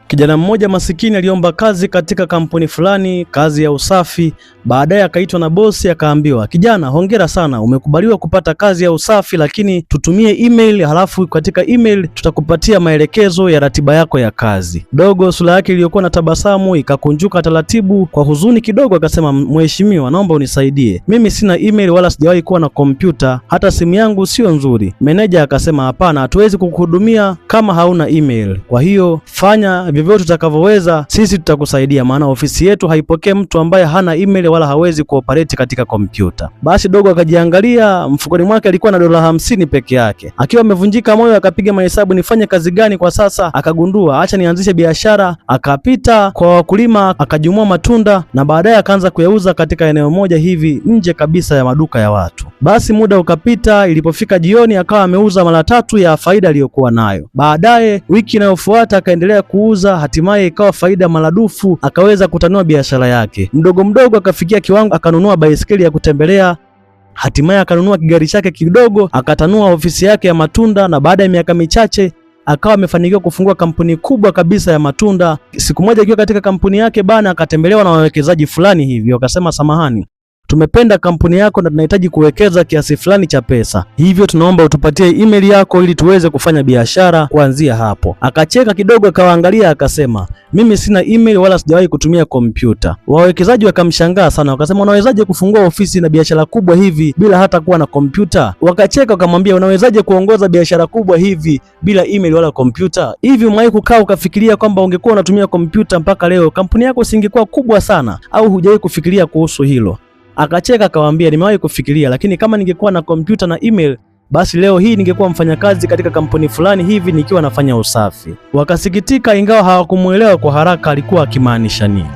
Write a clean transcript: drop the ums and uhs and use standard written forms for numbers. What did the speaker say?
Kijana mmoja masikini aliomba kazi katika kampuni fulani, kazi ya usafi. Baadaye akaitwa na bosi akaambiwa, kijana, hongera sana, umekubaliwa kupata kazi ya usafi, lakini tutumie email, halafu katika email tutakupatia maelekezo ya ratiba yako ya kazi. Dogo sura yake iliyokuwa na tabasamu ikakunjuka taratibu kwa huzuni kidogo, akasema, mheshimiwa, naomba unisaidie, mimi sina email wala sijawahi kuwa na kompyuta, hata simu yangu sio nzuri. Meneja akasema, hapana, hatuwezi kukuhudumia kama hauna email, kwa hiyo fanya vyovyote tutakavyoweza, sisi tutakusaidia, maana ofisi yetu haipokee mtu ambaye hana email wala hawezi kuoperate katika kompyuta. Basi dogo akajiangalia, mfukoni mwake alikuwa na $50 peke yake. Akiwa amevunjika moyo, akapiga mahesabu, nifanye kazi gani kwa sasa? Akagundua acha nianzishe biashara. Akapita kwa wakulima, akajumua matunda na baadaye akaanza kuyauza katika eneo moja hivi nje kabisa ya maduka ya watu. Basi muda ukapita, ilipofika jioni akawa ameuza mara tatu ya faida aliyokuwa nayo. Baadaye wiki inayofuata akaendelea kuuza, hatimaye ikawa faida maradufu, akaweza kutanua biashara yake. Mdogo mdogo akafikia kiwango akanunua baisikeli ya kutembelea, hatimaye akanunua kigari chake kidogo, akatanua ofisi yake ya matunda, na baada ya miaka michache akawa amefanikiwa kufungua kampuni kubwa kabisa ya matunda. Siku moja akiwa katika kampuni yake bana, akatembelewa na wawekezaji fulani hivi, wakasema, samahani, tumependa kampuni yako na tunahitaji kuwekeza kiasi fulani cha pesa, hivyo tunaomba utupatie email yako ili tuweze kufanya biashara kuanzia hapo. Akacheka kidogo, akawaangalia, akasema mimi sina email wala sijawahi kutumia kompyuta. Wawekezaji wakamshangaa sana, wakasema unawezaje kufungua ofisi na biashara kubwa hivi bila hata kuwa na kompyuta? Wakacheka wakamwambia, unawezaje kuongoza biashara kubwa hivi bila email wala kompyuta? Hivi umewahi kukaa ukafikiria kwamba ungekuwa unatumia kompyuta mpaka leo kampuni yako isingekuwa kubwa sana? Au hujawahi kufikiria kuhusu hilo? Akacheka akawaambia, nimewahi kufikiria, lakini kama ningekuwa na kompyuta na email basi leo hii ningekuwa mfanyakazi katika kampuni fulani hivi nikiwa nafanya usafi. Wakasikitika, ingawa hawakumuelewa kwa haraka alikuwa akimaanisha nini.